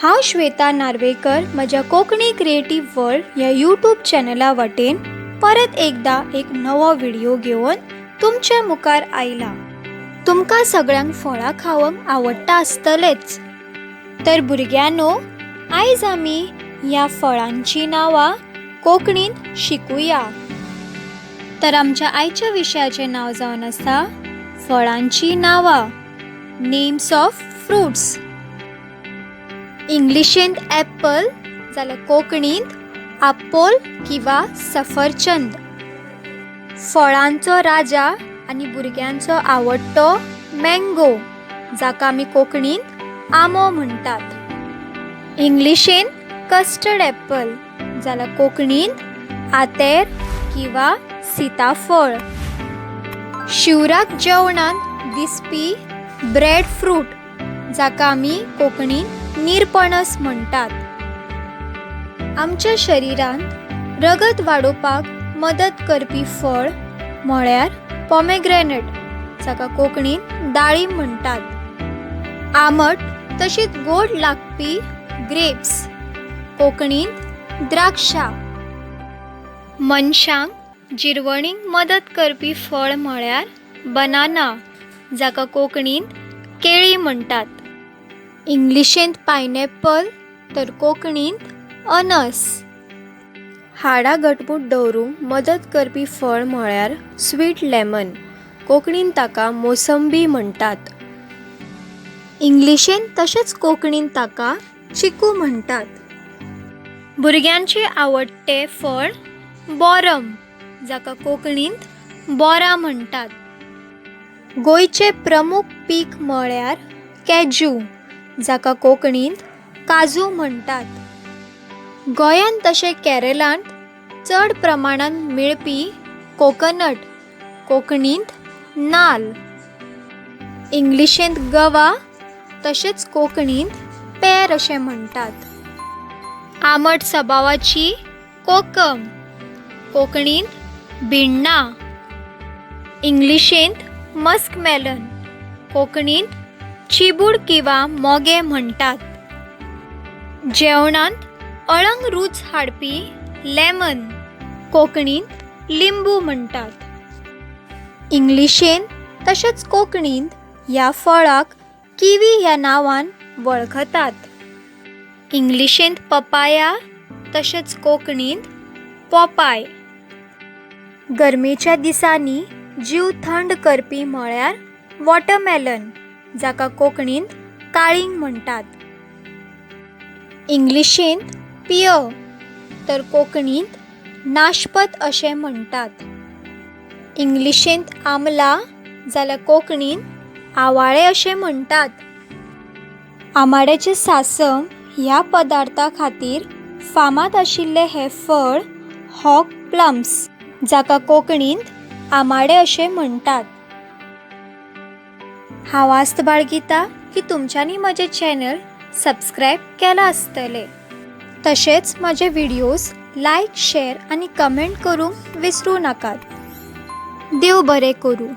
हांव श्वेता नार्वेकर म्हज्या Konkani creative world ह्या यूट्यूब चॅनला वटेन परत एकदां एक नवो व्हिडियो घेवन तुमचे मुखार आयला. तुमकां सगळ्यांक फळां खावंक आवडटा आसतलेंच. तर भुरग्यांनो, आयज आमी ह्या फळांचीं नांवां कोंकणींत शिकुया. तर आमच्या आयच्या विशयाचें नांव जावन आसा फळांचीं नांवां, नेम्स ऑफ फ्रुट्स. इंग्लिशींत ॲपल जाल्यार कोंकणींत आपोल किंवा सफरचंद. फळांचो राजा आनी भुरग्यांचो आवडटो मँगो, जाका आमी कोंकणींत आंबो म्हणटात. इंग्लिशींत कस्टर्ड ॲपल जाल्यार कोंकणींत आतेर किंवा सिताफळ. शिवराक जेवणांत दिसपी ब्रेड फ्रूट, जाका आमी कोंकणींत निरपणस म्हणटात. आमच्या शरिरांत रगत वाडोवपाक मदत करपी फळ म्हळ्यार पॉमेग्रेनेट, जाका कोंकणींत दाळीम म्हणटात. आंबट तशीच गोड लागपी ग्रेप्स, कोंकणींत द्राक्षां. मनशांक जिरवणीक मदत करपी फळ म्हळ्यार बनाना, जाका कोंकणींत केळी म्हणटात. इंग्लिशींत पायनॅपल तर कोंकणींत अनस. हाडां घटमूट दवरूंक मदत करपी फळ म्हळ्यार स्वीट लेमन, कोंकणींत ताका मोसंबी म्हणटात. इंग्लिशींत तशेंच कोंकणींत ताका चिकू म्हणटात. भुरग्यांचें आवडटें फळ बोरम, जाका कोंकणींत बोरां म्हणटात. गोंयचें प्रमुख पीक म्हळ्यार कॅज्यू, जाका कोंकणींत काजू म्हणटात. गोंयांत तशें केरलांत चड प्रमाणांत मेळपी कोकोनट, कोंकणींत नाल्ल. इंग्लिशींत गवा तशेंच कोंकणींत पेर अशें म्हणटात. आंबट सभावाची कोकम, कोंकणींत भिण्णां. इंग्लिशींत मस्कमेलन, कोंकणींत चिबूड किंवा मोगे म्हणटात. जेवणांत अळंग रूच हाडपी लेमन, कोंकणींत लिंबू म्हणटात. इंग्लिशींत तशेंच कोंकणींत ह्या फळाक किवी ह्या नांवान वळखतात. इंग्लिशींत पपाया तशेंच कोंकणींत पोपाय. गरमेच्या दिसांनी जीव थंड करपी म्हळ्यार वॉटरमेलन, जाका कोंकणींत काळींग म्हणटात. इंग्लिशींत पियर तर कोंकणींत नाशपत अशें म्हणटात. इंग्लिशींत आमला जाल्यार कोंकणींत आवाळे अशें म्हणटात. आमाड्याचें सांसव ह्या पदार्था खातीर फामाद आशिल्लें हें फळ हॉग प्लम्स, जाका कोंकणींत आमाडे अशें म्हणटात. हांव आस्त बाळगिता की तुमच्यांनी म्हजें चॅनल सबस्क्रायब केलां आसतलें. तशेंच म्हजे व्हिडियोज लायक, शेअर आनी कमेंट करूंक विसरूं नाकात. देव बरें करूं.